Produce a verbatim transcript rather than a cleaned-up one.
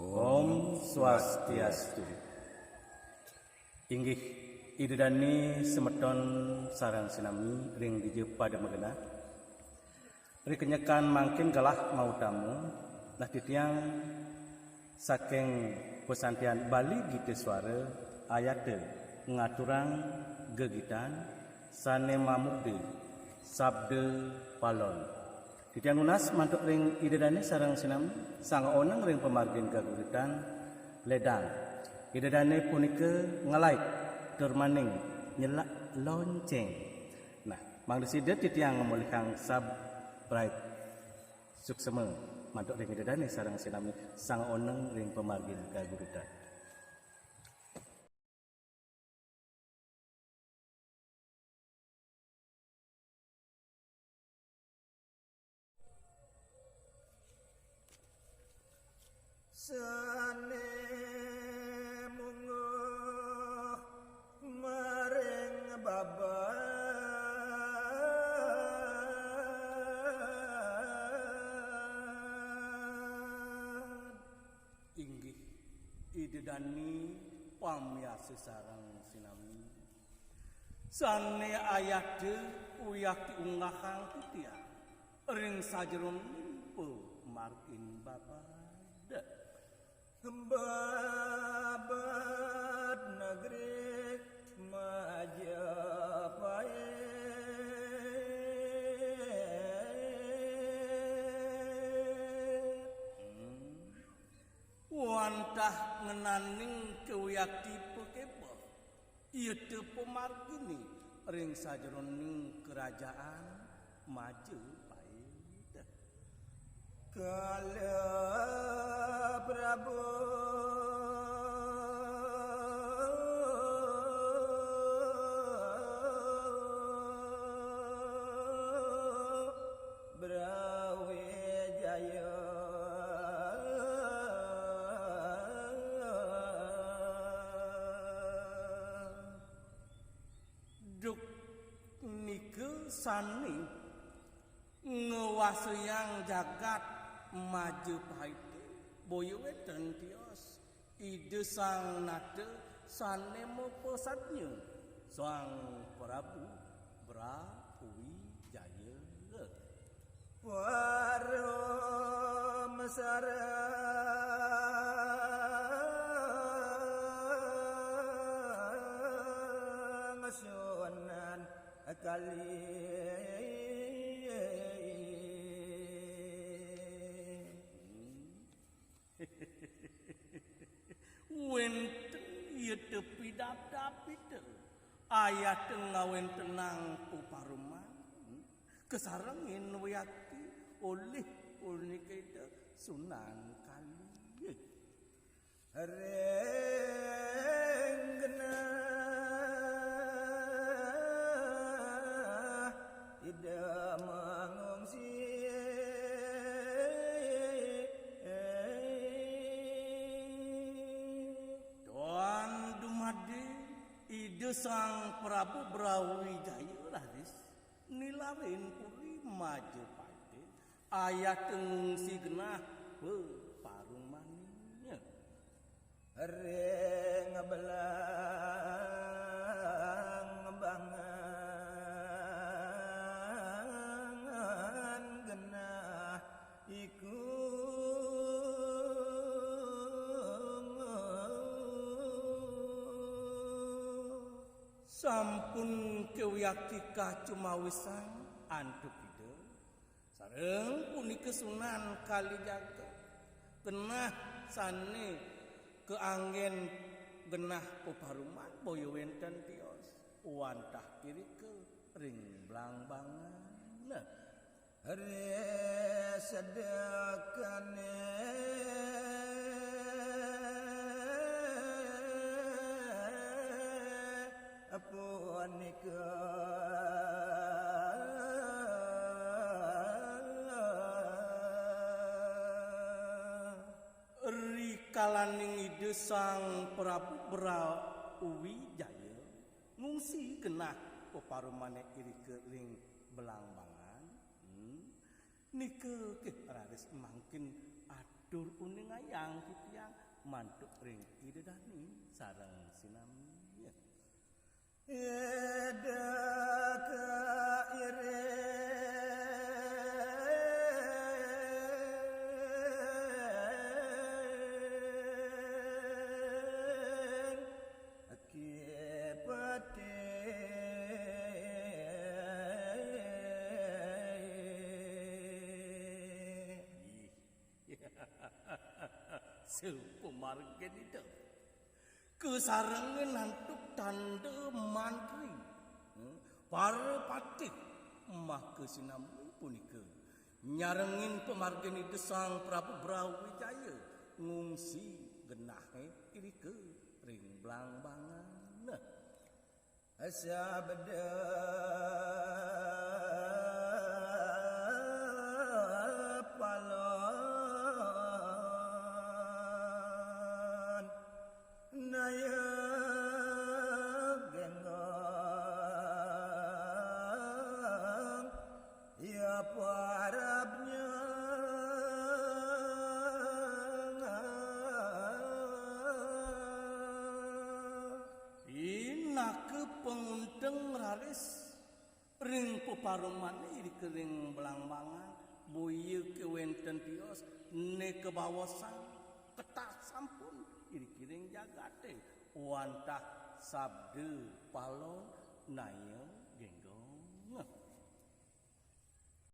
Om Swastiastu. Inggih, Ida Dane semeton sareng sinami ring dija pada magenah. Ri kenyekan mangkin gelah mautama, nah titiang saking Pesantian Bali Gita Suara ayata ngaturang gegitan sane mamurda Sabda Palon. Titiang nunas mantuk ring Ida Dane sareng sinami, sang oneng ring pamargin geguritan ledang. Ida Dane punika ngalaik tur maning nyelak lonceng. Nah, mangda sida titiang ngamolihang sab prait suksema mantuk ring Ida Dane sareng sinami, sang oneng ring pamargin geguritan. Sane mungguh maring baban. Inggih, Ida Dane pamiarsa sareng sinami. Sane ayata wiakti unggahang titiang ring sajeroning pamargin babad. Babad negeri Majapahit. Hmm. Wantah ngenaning kawiakti pakebeh, iya te pamargine ring sajeroning kerajaan Majapahit. Kala Prabu Brawijaya. Duk nika sane ngwasayang jagat Majapahit, boya wenten tios Ida Sang Nata sane mapasadnya, Sang Prabu Brawijaya. Parum sareng Sunan Kali. Wenten iya te pidabdab ita, ayat ngawentenang paparuman, kasarengin wiakti olih punika ida Sunan Kali. Ring genah ida mangungsi. Sang Prabu Brawijaya raris nilarin puri Majapahit, ayat ngungsi genah peparumané. Ring blangbangé genah iku. Sampun kawiyakti kacumawisang antuk Ida, sareng punika Sunan Kalijaga, genah sané kaanggén genah peparuman boya wénten tios wantah irika ring blangbangé. Nah, ri sedekané punika. Rikalaning Ida Sang Prabu Brawijaya ngungsi genah peparumané irika ring blangbangé. Hmm. Nika ké raris mangkin atur uningayang titiang mantuk ring Ida Dané sareng sinami. Ida kairing Aki Patih. Sapamargin Ida kasarengin antuk tanda mantri, hmm, para patih maka sinami punika nyarengin pamargin Ida Sang Prabu Brawijaya ngungsi genahé irika ring blangbangé. Sabda palon naya genggong ya parabnya. Pinaka pangunteng raris ring peparumané irika ring blangbangé, boya ké wénten tios, né kabaosang ketah sampun irika ring jagaté wantah sabda palon naya genggong.